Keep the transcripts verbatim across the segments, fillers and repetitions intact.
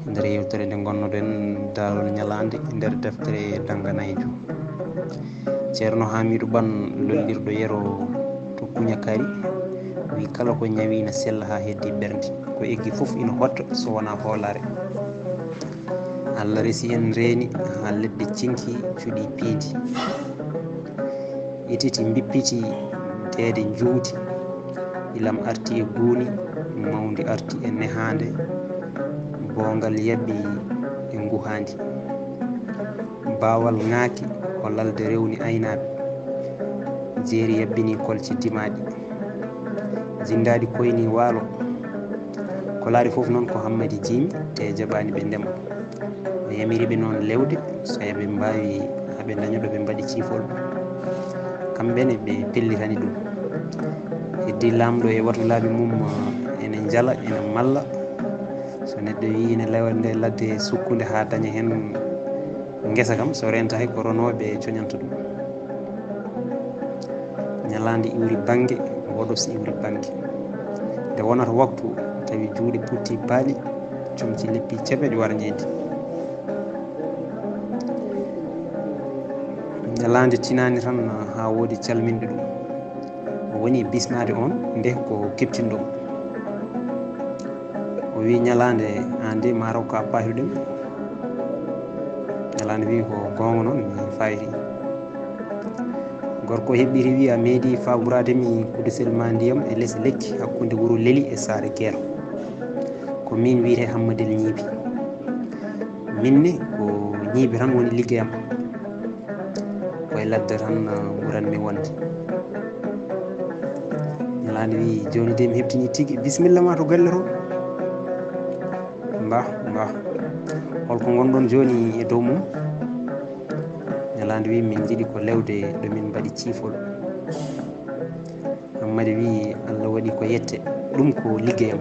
nder yewtere nde ngonnoɗen, daarol ñalaande nder deftere Dannganayjo. Ceerno Haamiidu Ɓan, lollirɗo Yero to Kuñakari, wi kala ko ñawi na sella haa heddi ɓernde. Ko eggi fof ina hotta so wonaa hoolaare. Allah resi en reeni haa leɗɗe cinki cuɗi piindi. Ititi mbippiti deede njuuti. Ilam arti e guuni, mawndi arti e nehaande, boongal yaɓɓi e nguhaandi. Baawal ŋaaki ko lalde rewni aynaaɓe. Jeeri yaɓɓini kolce dimaaɗi. Jinndaaɗi koyni waalo. Ko laari fof noon ko Hammadi jiimi, te jaɓaani ɓe ndema. O yamiri ɓe noon lewde, so eɓe mbaawi, haa ɓe ndaña ɗo ɓe mbaɗi ciifol. Kamɓe ne ɓe pellitani ɗum. Heddi laamɗo e watulaaɓe mum, ene njala, ene malla. So neɗɗo wii ene lewa nde ladde sukkunde haa daña heen ngesa kam, so rentaaki ko ronooɓe coñanta ɗum. Ñalaande iwri bannge, woɗos iwri bannge. Nde wonata waktu, tawi juuɗe putti baali, comci leppi ceɓe ɗi wara ñeendi. Ñalaande tinaani tan haa woodi calminɗo ɗum. O woni bismaade on nde ko keptinɗo mo. O wi ñalaande aan de maaro ka paayuɗen. Ñalaande wi ko goonga noon mi fayri. Gorko heɓɓiri wi a meeɗi faaboraade mi kudisel ma ndiyam e les lekki hakkunde wuro Leli e saare Geer. Ko min wiyetee Hammadel Ñiibi. Min ne ko ñiibi tan woni liggeyam. Koye ladde tan ɓuranmi wonde. Ñalaande wi jooni de mi heɓtini tigi, bisimilla ma to galle to. Mbah mbah, holko ngonɗon jooni e dow mum? Ñalaande wi min njiɗi ko lewde ɗo min mbaɗi ciifol. Hammadi wi Allah waɗi ko yette, ɗum ko liggeyam.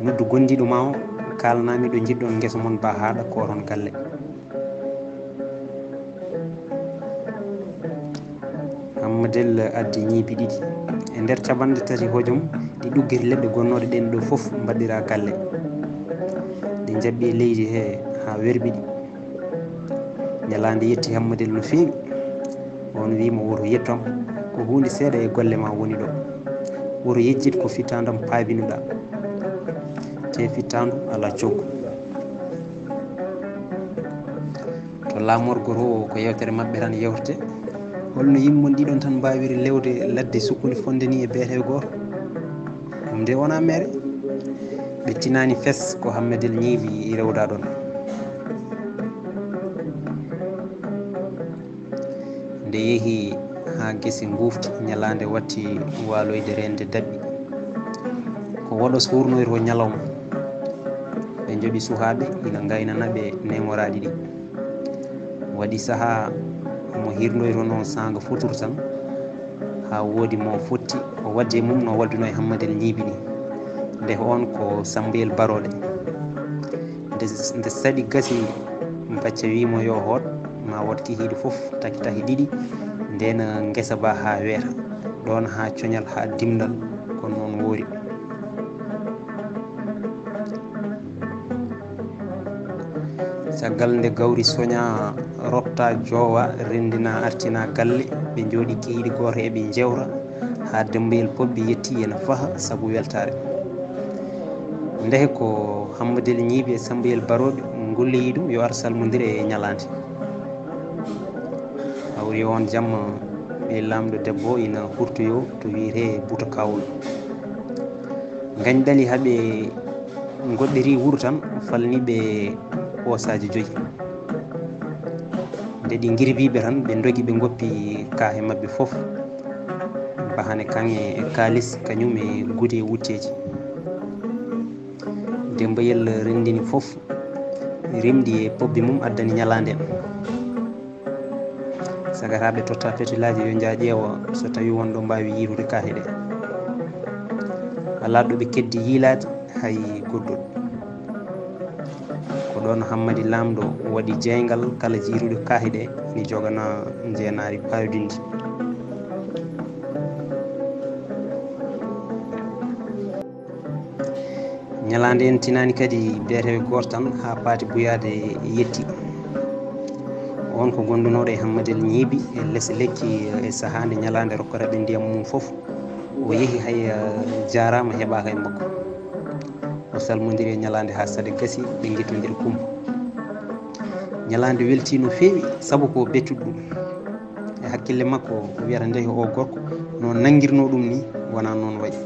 Noddu gondiiɗo ma o, kaalanami ɗo njiɗɗon ngesa mon ba haaɗa ko oton galle. Hammadel addi ñiibi ɗiɗi e nder capanɗe tati hojom ɗi ɗuggiti leɗɗe gonnooɗe ɗen ɗo fof mbaɗɗira galle. Ɗi njaɓɓi e leydi he haa werbiɗi. Ñalaande yetti Hammadel no feewi. On wi mo woto yettam, ko huunde seeɗa e golle ma woni ɗo. Woto yejjit ko fittaandam paabinoɗa. Te fittaandu alaa coggu. To laamorgo to ko yewtere maɓɓe tan yewtete. Holno yimɓe mon ɗiɗon tan mbaawiri lewde ladde sukkunde fonde ni e beete gooto? Ɗum de wonaa mere. Ɓe tinaani fes ko Hammadel Ñiibi rewda ɗon. Nde yehi haa gese ngufti, ñalaande watti waaloyde reende daɓɓi. Ko woɗos hurnoytoo ñalawma. Ɓe njoɓi suhaaɓe ina ngaynana ɓe neemoraaɗi ɗi. Waɗi sahaa mo hirnoytonoo saanga fotur tan, haa woodi mo fotti o waɗde e mum no waɗduno e Hammadel Ñiibi ni. Nde on ko Sambayel Barooɗe. Nde, nde saɗi gasi, Bacca wi mo yo hoot, ma wood kihiiɗi fof taki taki ɗiɗi, ndeena ngesa ba haa weeta, ɗoon haa coñal haa dimndal, ko noon woori. Caggal nde gawri soñaa, rotta joowa, renndina artina galle, ɓe njooɗi kihiiɗi gooto eɓe njewta, haa Dembayel Pobbi yetti ena faha sabu weltaare. Ndeke ko Hammadel Ñiibi e Sambayel Barooɗe ngolloyi ɗum yo ar salmondir e ñalaande. Hawri oon jamma ɓe laamɗo debbo ina hurtoyoo to wiyetee Buuta Kawol. Ngañ ɗali haa ɓe ngoɗɗiri wuro tan falni ɓe poosaaji joyi. Nde ɗi ngirbii ɓe tan ɓe ndogi ɓe ngoppi kaahe maɓɓe fof. Bahane kaŋŋe e kaalis kañum e gude e wutteeji. Dembayel renndini fof, rimɗi e pobbi mum addani ñalaande. Sagataaɓe totta petilaaji yo njaa ƴeewa so tawi won ɗo mbaawi yiitude kaahe ɗe. Alaa ɗo ɓe keddi yiilaade hay goɗɗo. Ko ɗoon Hammadi Laamɗo waɗi jeyngal kala jiytuɗo kaahe ɗe ni jogana njeenaari paayodinndi. Ñalaande en tinaani kadi beetewe gooto tan haa Paati Buyaade yetti. On ko gondunooɗo e Hammadel Ñiibi e les lekki e sahaa nde ñalaande rokkata ɓe ndiyam mum fof. O yehi hay, eh, jaaraama heɓaaka e makko. O salmondiri e ñalaande haa saɗa gasi ɓe ngittondiri kumpa. Ñalaande weltii no feewi sabu ko bettuɗo ɗum. E hakkille makko o wiyata nde o gorko no nanngirnoo ɗum ni wonaa noon wayi.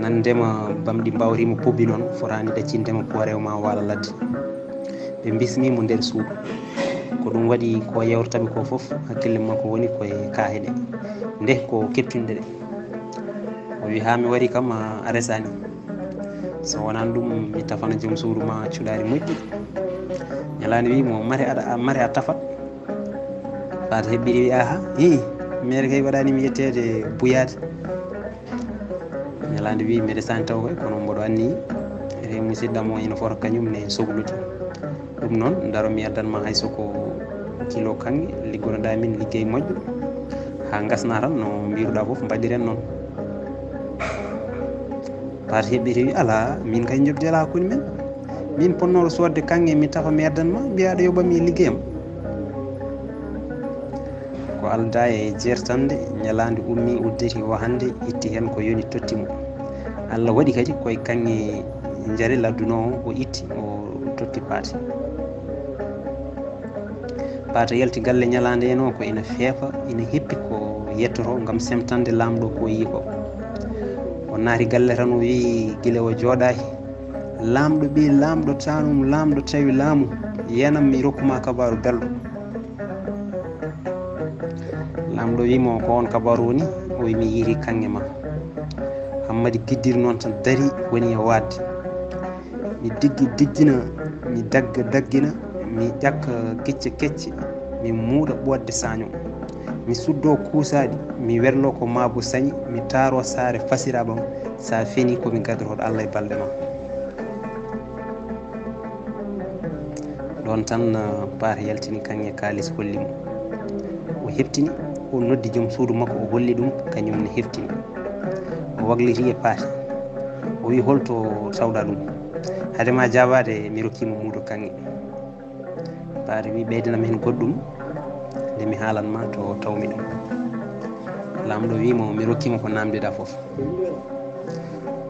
Nanndema bamɗi mbawri mo pobbi noon fotaani ɗaccindema poorewo ma waala ladde. Ɓe mbisni mo nder suudu. Ko ɗum waɗi ko yewtatami ko fof hakkille makko woni koye kaahe ɗe. Nde ko keptinde ɗe. O wi haa mi wari kam a resaani. So wonaan ɗum mi tafana joom suudu ma cuɗaari moƴƴi. Ñalaande wi mo mare aɗa mare a tafat. Paata heɓɓiri wi aha hi mere kay waɗani mi yetteede buyaade. Ñalaande wi mbeɗa saani taw koy kono mboɗo anni e musidɗam o ina fota kañum ne soglude. Ɗum noon daro mi addan ma hay soko kilo kanŋe liggonoɗa min liggey moƴƴo. Haa ngasna tan no mbiruɗa fof mbaɗiren noon. Paata heɓɓiri wi ala min kay jobdi ala koni men. Min ponnooɗo soodde kanŋe mi tafa mi addan ma mbiyaɗo yoɓami liggeyam. Ko alda e jertande ñalaande ummi udditi o hannde itti heen ko yoni totti mo. Allah waɗi kadi koye kanŋe njare ladduno o itti o totti paati. Paata yalti galle ñalaande en o ko ina feefa ina heppi ko yettoto ngam semtande laamɗo ko yii ko. O naati galle tan o wii gila o jooɗaaki. Laamɗo ɓii laamɗo tanum laamɗo tawi laamu yenam mi rokkuma kabaru belɗo. Laamɗo wii mo ko on kabaru woni o wi mi yiiri kanŋe ma. Hammadi giddiri noon tan dari woni e waadde. Mi diggi diggina mi dagga daggina mi ƴakka gicce kecce mi muuɗa ɓoodde saño. Mi suddo kuusaaɗi mi werlo ko maabo sañi mi taaro saare fasiraɓam sa feni komi gadoroɗo allah e balɗe ma. Ɗoon tan paata yaltini kaŋŋe kaalis holli mo. O heftini o noddi joom suudu makko o holli ɗum kañum ne heftini. O wagliti e paata o wi holto tawɗa ɗum? Hade ma jaabaade mi rokkima muudo kaŋŋe. Paata wi ɓeydana mi heen goɗɗum nde mi haalan ma to tawmi ɗum. Laamɗo wi mo mi rokkima ko namdiɗa fof.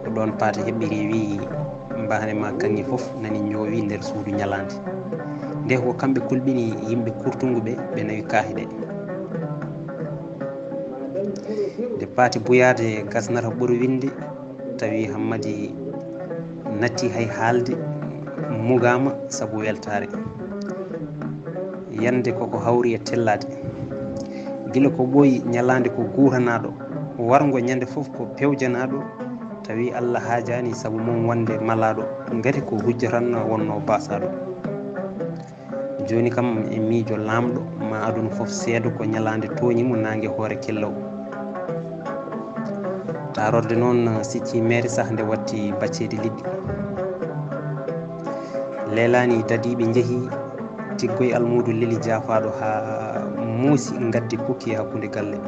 Ko ɗoon paata heɓɓiri wi mbahane ma kaŋŋe fof nani ñoowi nder suudu ñalaande. Nde ko kamɓe kulɓini yimɓe kurtungu ɓe ɓe nawi kaahi ɗe. Nde paati buyaade gasnata ɓuru winde tawi hammadi natti hay haalde mugaama sabu weltaare. Yande koko hawri e tellaade. Gila ko ɓooyi ñalaande ko guuranaaɗo warngo ñande fof ko pewjanaaɗo tawi allah haajaani sabu mum wonde malaaɗo ngati ko hujja tan wonno baasaaɗo. Jooni kam e miijo laamɗo ma aduna fof seedo ko ñalaande tooñi mo naange hoore kellaw. Taarorde noon sicci meere sah nde watti bacceede liɗɗi. Leelaani dadiiɓe njehi tiggoy almuudo leli jaafaaɗo haa muusi ngaddi pukki e hakkunde galle.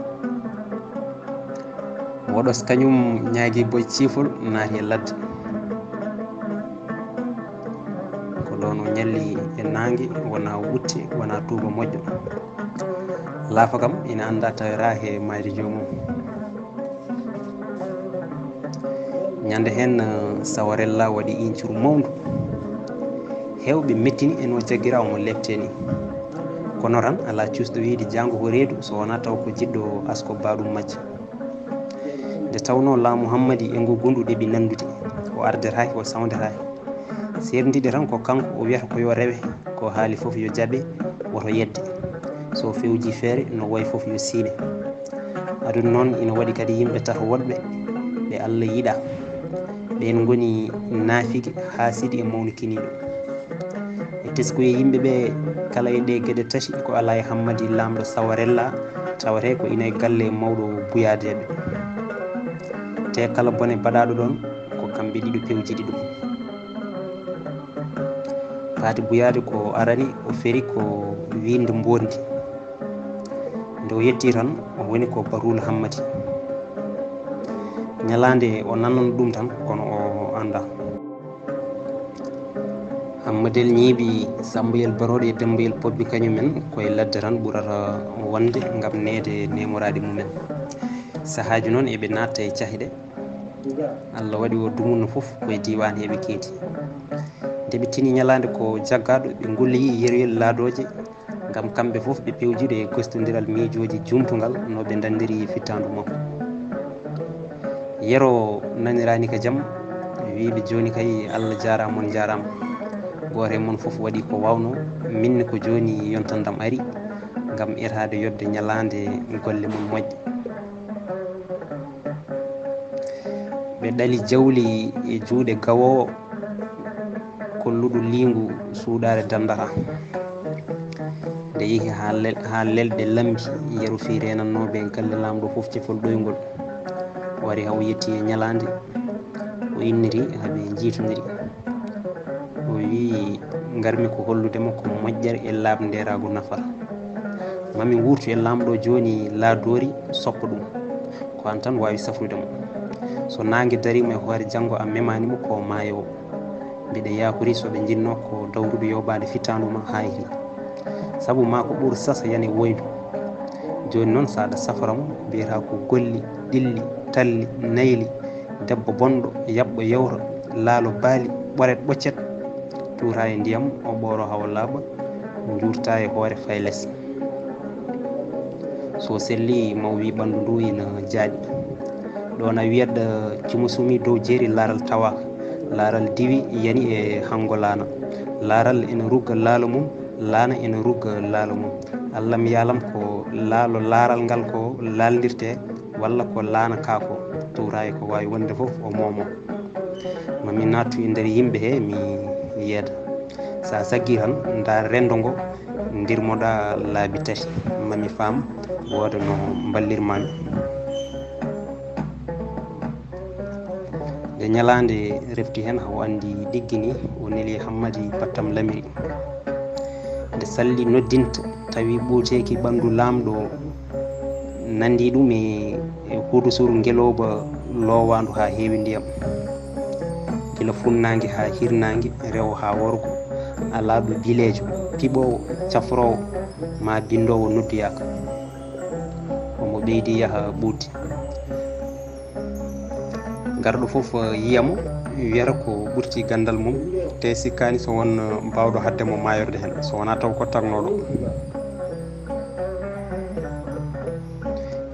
Woɗos kañum ñaagi boy ciifol naati e ladde. Ko ɗoon o ñalli e naange wona o utte wona tuuba moƴƴo. Laafa kam ina annda tawera he mayde joomum. Ñande heen sawarella waɗi incuru mawndu. Heewɓe mettini e no jaggira omo lepte ni. Kono tan alaa cuusɗo wiide jaango ko reedu so wonaa taw ko jiɗɗo asko baaɗum majji. Nde tawnoo laamu hammadi e ngu gundu ɗeɓi nanndude o ardetaake o sawndetaake. Seerndiiɗo tan ko kanko o wiyata ko yo rewe ko haali fof yo jaɓe woto yedde. So fewji feere no wayi fof yo siine. Aduna noon ina waɗi kadi yimɓe tato woɗɓe ɓe allah yiɗa. Ɓeen ngoni naafigi haasidi e mawnikiniiɗo. E teskuye yimɓe ɓe kala e ɗe geɗe tati ko alaa e hammadi laamɗo sawarella tawate ko ina e galle mawɗo buyadeeɓe. Te kala bone baɗaaɗo ɗoon ko kamɓe ɗiɗo pewjidi ɗum. Paati buyaade ko arani o feri ko wiinde mbondi. Nde o yetti tan o woni ko baruul hammadi. Ñalaande o nanano ɗum tan, kono o anndaa. Hammadel ñiiɓi Sambayel Barooɗo e Dembayel Pobbi, kañumen koye ladde tan ɓurata wonde ngam neede neemoraade mumen. Sahaaji noon eɓe naatta e cahɗe. Allah waɗi o dumunna fof koye diiwaan heɓe keedi. Nde ɓe tini ñalaande ko jaggaaɗo, ɓe ngolloyi yeroyel laadooje, ngam kamɓe fof ɓe pewjiɗo e gostondiral miijooji juumtungal no ɓe ndanndiri fittaandu makko. Yero naniraani ka jam, wiiɓe jooni kay Allah jaaraama, on njaaraama. Gooto e mon fof waɗi ko waawnoo, minne ko jooni yontandam ari, ngam etaade yoɓde ñalaande golle mum moƴƴe. Ɓe ɗali jawli e juuɗe gawoowo, kolluɗo liingu suuɗaare danndata. Nde yehi haa lel-, haa lelɗe lambi, yeru fii reenannooɓe galle laamɗo fof cefol ɗoyngol. O ari haa o yetti e ñalaande, o inniri haa ɓe njiitondiri. O wiyi, "Ngarmi ko hollude mo ko moƴƴere e laaɓndeeraagu nafata. Mami wuurtu e laamɗo jooni laadoori soppa ɗum. Ko aan tan waawi safrude mo. So naange dariima e hoore janngo a memaani mo ko maayo o. Mbiɗa yaakori so ɓe njinnoo ko dawrude yooɓaade fittaandu ma haa hiri. Sabu maa ko ɓur sasa yane woyndu. Jooni noon so aɗa safra mo, mbiyata ko golli, ɗilli, talli, nayli, debbo bonɗo, yaɓɓo yawta, laalo baali, ɓoret ɓoccet, tuuta e ndiyam, o ɓooro haa o laaɓa, njuurta e hoore fay les. So selli, ma o wi ɓanndu ndu ina jaaɗi." Ɗoon a wiyat, eh, cumo sumi dow jeeri, laaral tawaaka, laaral diwi yani e hanngo laana. Laaral ina rugga laalo mum, laana ina rugga laalo mum. Allam yaalam ko laalo laaral ngal ko laalndirtee, walla ko laana kaa ko tuuraa e ko waawi wonde fof o moomoo. Ma mi naattu e nder yimɓe he mi yeeda. So a saggii tan, ndaar renndo ngo, ndirmoɗaa laabi tati. Ma mi faam, wooda no mballirmaami. Nde ñalaande refti heen, o anndi ɗiggi ni, o neli Hammadi pattam lamiri. Nde salli noddinta, tawi ɓuuteeki ɓanndu laamɗo, nanndi ɗum e, e hudusuru ngelooba loowaandu haa heewi ndiyam. Gila funnaange haa hirnaange, rewo haa worgo, alaa ɗo bileejo, piɓoowo, cafroowo, maa binndoowo noddoyaaka. Omo ɓeydi yaha ɓuuti. Garɗo fof, eh, yiya mo, wiyata ko ɓurti ganndal mum, te sikkaani so won, eh, baawɗo haɗde mo maayorde heen, so wonaa taw ko tagnooɗo.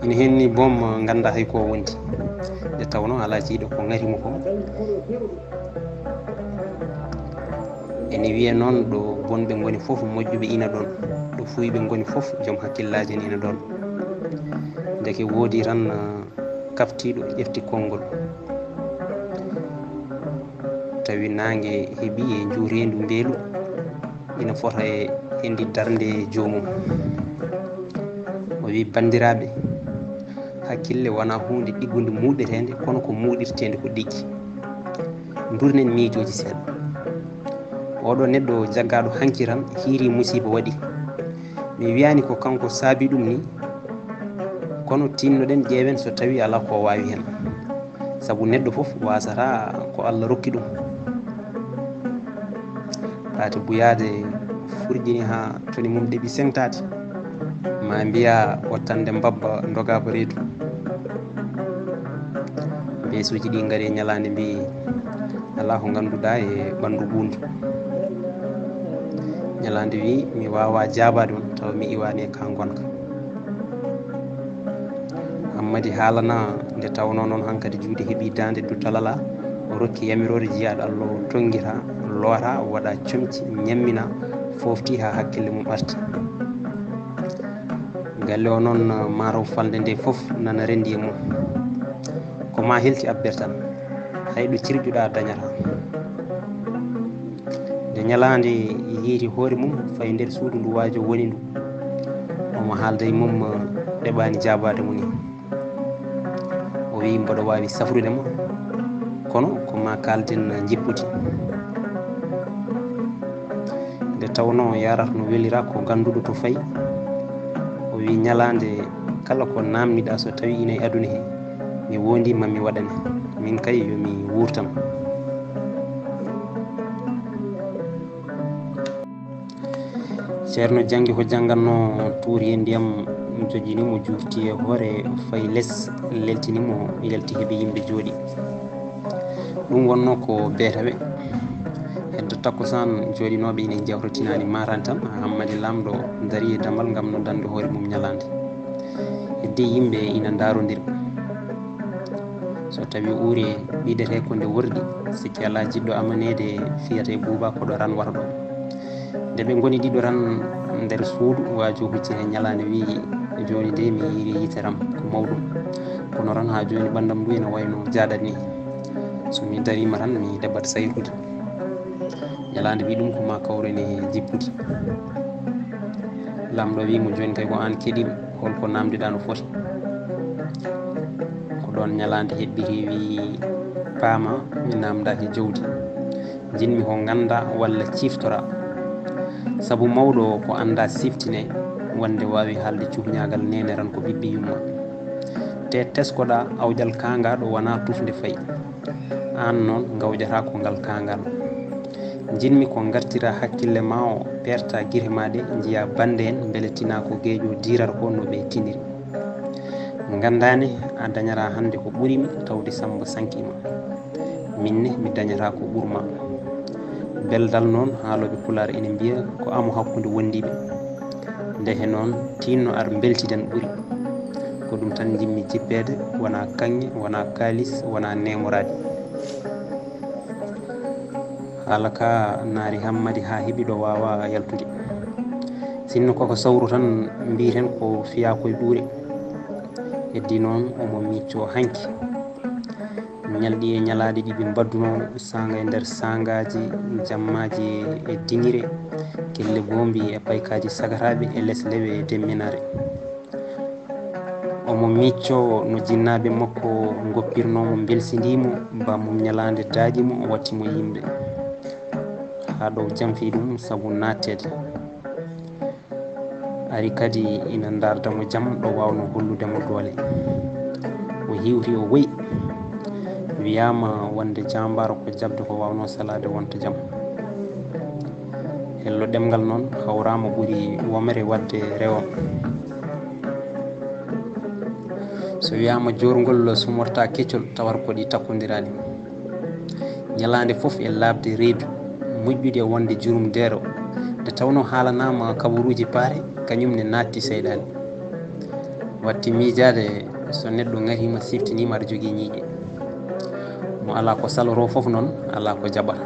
Ina heen ni boom, eh, ngannda hay ko wondi. Nde tawnoo alaa jeyɗo ko ŋari mo ko. Ene wiyee noon, ɗo bonɓe ngoni fof, moƴƴuɓe ina ɗoon. Ɗo fuuyɓe ngoni fof, joom hakkillaaji en ina ɗoon. Ndeke woodi tan, eh, kaftiiɗo ƴefti konngol. Tawi naange heɓi e njuureendu mbeelu ina fota e, e ndi darnde joomum. O wi, "Banndiraaɓe, hakkille wonaa huunde ɗiggunde muuɗeteende, kono ko muuɗirteende ko ɗiggi. Nduurnen miijooji seeɗa. Oɗo neɗɗo jaggaaɗo hanki tan hiiri musiba waɗi. Mi wiyaani ko kanko saabi ɗum ni, kono tinnoɗen ƴeewen so tawi alaa ko waawi heen. Sabu neɗɗo fof waasata ko Allah rokki ɗum." Paati buyaade furƴini haa toni mum ɗeɓi seŋtaade. Ma mbiya o tande mbabba ndogaaba reedu. Beesuuji ɗi ngari e ñalaande mbi, "Alaa ko ngannduɗaa e ɓanndu ɓuundi." Ñalaande wi, "Mi waawaa jaabaade on tawa mi iwaani e ka ngonka." Hammadi haalana nde tawnoo noon hankadi juuɗe heɓi daande duttal alaa. O rokki yamiroore jiyaaɗo Allah o tonngira, loora, waɗa comci, ñammina, foofti haa hakkille mum arti. Galle o noon, maaro falnde nde fof nana renndi e mum. Ko maa helti abber tan, hay ɗo cirjuɗaa dañataa. Nde ñalaande yiiti hoore mum fayi nder suudu ndu waajo woni ndu, omo haalda e mum, ɗeɓaani jaabaade mo ni. O wiyi, "Mboɗo waawi safrude ma, kono ko maa kaalden njippudi." Nde tawnoo yaarata no welira ko gannduɗo to fayi, o wiyi, "Ñalaande kala ko naamniɗaa so tawi ina e aduna he, Mi wondi ma mi waɗane, min kay yo mi wurtan. Ceerno janngi ko jannganno, tuuri e ndiyam, jojini mo, juuti e hoore, fayi les, leltini mo, yalti, heɓi yimɓe jooɗi. Ɗum wonno ko beetawe. Heddo takkusaan, jooɗinooɓe ina njawta tinaani maarani tan, Hammadi Laamɗo darii e damal ngam noddande hoore mum ñalaande. Heddi yimɓe ina ndaarondiri. So tawi uuri ɓiɗete ko nde wordi, sikki alaa jiɗɗo amaneede fiyata e buuba ko ɗo ran wata ɗo. Nde ɓe ngoni ɗiɗo ran nder suudu, waaju hucci heen ñalaande wiyi, "Jooni de mi yiiri yitere am ko mawɗum. Kono ran haa jooni ɓandu am ndu ina wayno jaaɗat ni. So mi dariima tan mi ɗaɓɓat sayrude. Ñalaande wi ɗum ko ma kawren e jippude." Laamɗo wi mo, "Jooni kay ko aan keɗiiɗo, hol ko naamndiɗaa no foti?" Ko ɗoon ñalaande heɓɓiti wi, "Paama, mi naamndaaki jawdi. Njiɗmi ko ngannda walla ciftora. Sabu mawɗo ko annda siftine, wonde waawi haalde cuhñaagal neene ran ko ɓiɓɓe yumma. Te teskoɗa awƴal kaangaaɗo wonaa tufnde fayi. Aan noon ngawƴataa ko ngal kaangal. Njiɗmi ko ngartira hakkille ma o, peerta gite ma ɗe, njiya bannde en, mbele tinaa ko geeƴo diirar ko no ɓe tiniri. Nganndaane a dañaraa hannde ko ɓuri mi tawde Sammba sanki ma. Min ne mi dañataa ko ɓur ma." Beldal noon, haalooɓe Pulaar ina mbiya ko amo hakkunde wondiiɓe. Ndehe noon, tiinno ar mbeltiden ɓuri. Ko ɗum tan njiɗmi jippeede, wonaa kaŋŋe, wonaa kaalis, wonaa neemoraade. Haala ka naari Hammadi haa heɓi ɗo waawa yaltude. Sinno koko sawru tan, mbiiten ko fiyaa koye ɓuure. Heddi noon omo miccoo hanki. Ñalɗi e ñalaaɗe ɗi ɓe mbaddunoo, saanga e nder saangaaji, jammaaji e diŋire, kelle boombi e paykaaji sagataaɓe e les lewe e demminaare. Omo miccoo no jinnaaɓe makko ngoppirnoo mo, mbelsindii mo, ba mum ñalaande daaƴi mo, watti mo yimɓe. Haa ɗo jamfii ɗum sabu naatteede. Ari kadi ina ndaarda mo jam ɗo waawnoo hollude mo doole. O hiwri, o woyi. Wiyaama wonde jaambaaro ko jaɓde ko waawnoo salaade wonta jam. Hello ɗemngal noon hawraama ɓuri womre waɗde rewo. So wiyaama joorngol sumorta keccol, tawata ko ɗi takkondiraani. Ñalaande fof e laaɓde reedu, moƴƴude wonde jurum deero. Nde tawnoo haalanaama kabaruuji paare, kañum ne naatti seyɗaani. Watti miijaade, so neɗɗo ŋariima, siftiniima, aɗa jogii ñiiƴe. Mo alaa ko saloroo fof noon, alaa ko jaɓata.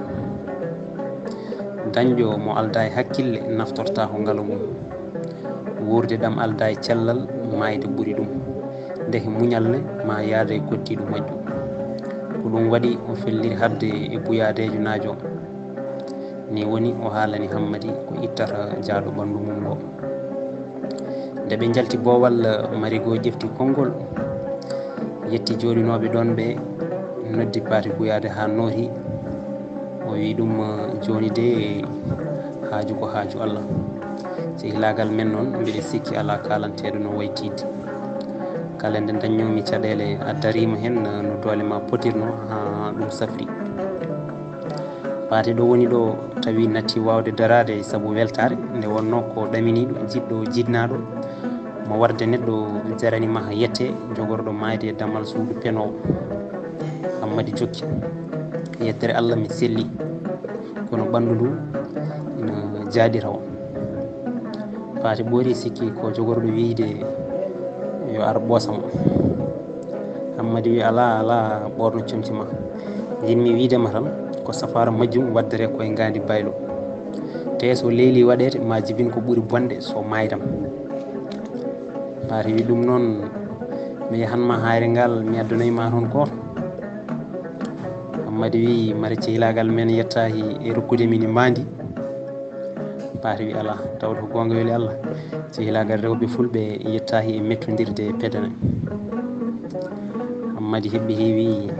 Dañɗo mo aldaa e hakkille, naftortaa ko ngalu mum. Wuurde ɗam aldaa e cellal, maayde ɓuri ɗum. Ndeke muñal ne, ma yaada e koddiiɗo moƴƴo. Ko ɗum waɗi o felliri haɓde e buyaadeejo naajo. Ni woni o haalani Hammadi ko ittata jaaɗo ɓanndu mum ngo. Nde ɓe njalti boowal, Marigo ƴefti konngol, yetti jooɗinooɓe ɗoon ɓe, noddi Paati Guyaade haa nooti. O wi ɗum, "Jooni de, haaju ko haaju Allah. Sehilaagal men noon, mbiɗa sikki alaa kaalanteeɗo no wayi tiiɗde. Kala nde ndañnoomi caɗeele, a dariima heen no doole ma potirnoo haa ɗum safri." Paate ɗo woni ɗo tawi natti waawde daraade sabu weltaare, nde wonnoo ko ɗaminiiɗo, jiɗɗo, jiɗnaaɗo, mo warde neɗɗo jarani ma yette, jogorɗo maayde e damal suudu penoowo. Hammadi jokki, "Yettere Allah, mi selli, kono ɓanndu ndu ina jaaɗi tawo." Paate ɓoori sikki ko jogorɗo wiyde yo ar ɓoosa mo. Hammadi wi, "Alaa, alaa, ɓoorno comci ma. Njiɗmi wiyde ma tan, ko safaara majjum waddere koye ngaandi baylo. Te so leeli waɗeede, ma jibin ko ɓuri bonde so maaydam." Paate wi, "Ɗum noon, mi yahan ma hayre ngal, mi addanoy ma toon gooto." Hammadi wi, "Mare cehilaagal men yettaaki e rokkude min mbaandi." Paate wi, "Alaa, tawde ko goonga weli Allah, sehilaagal rewɓe fulɓe yettaaki e mettondirde pedane." Hammadi heɓɓiti wi,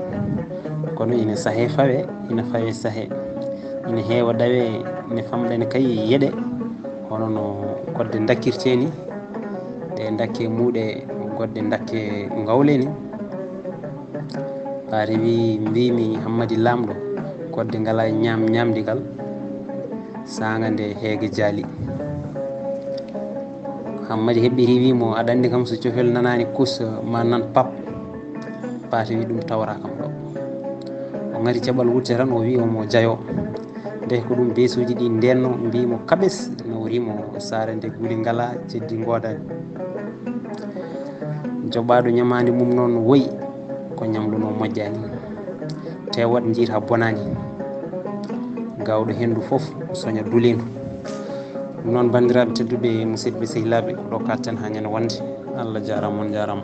"Kono ina sahee fawee, ina fawee sahee. Ina heewa ɗawee, ina famɗani kay yeɗe, hono no kodde dakkirtee ni, ɗe dakke muuɗe, goɗɗe dakke ngawle ni." Paate wi, mbimi Hammadi Laamɗo, kodde ngala ñaam ñaamdigal, saanga nde heege jaali. Hammadi heɓɓiri wimo, aɗa anndi kam so cofel nanaani kus ma nan pap. Paate wi ɗum tawra kam ɗo. O ngari jaɓal wutte tan o wi omo jayo. Nde ko ɗum beesuuji ɗi ndenno mbimo kaɓes nawrimo saare nde guli ngala ceddi ngoodani. Joɓaaɗo ñamaande mum noon woyi ko ñamluno moƴƴaani. Tewat njiita bonaani. Gawɗo henndu fof soña dulendu. Ɗum noon banndiraaɓe tedduɓe musidɓe sehilaaɓe ko ɗo katten haa ñande wonde. Allah jaaraama on jaaraama.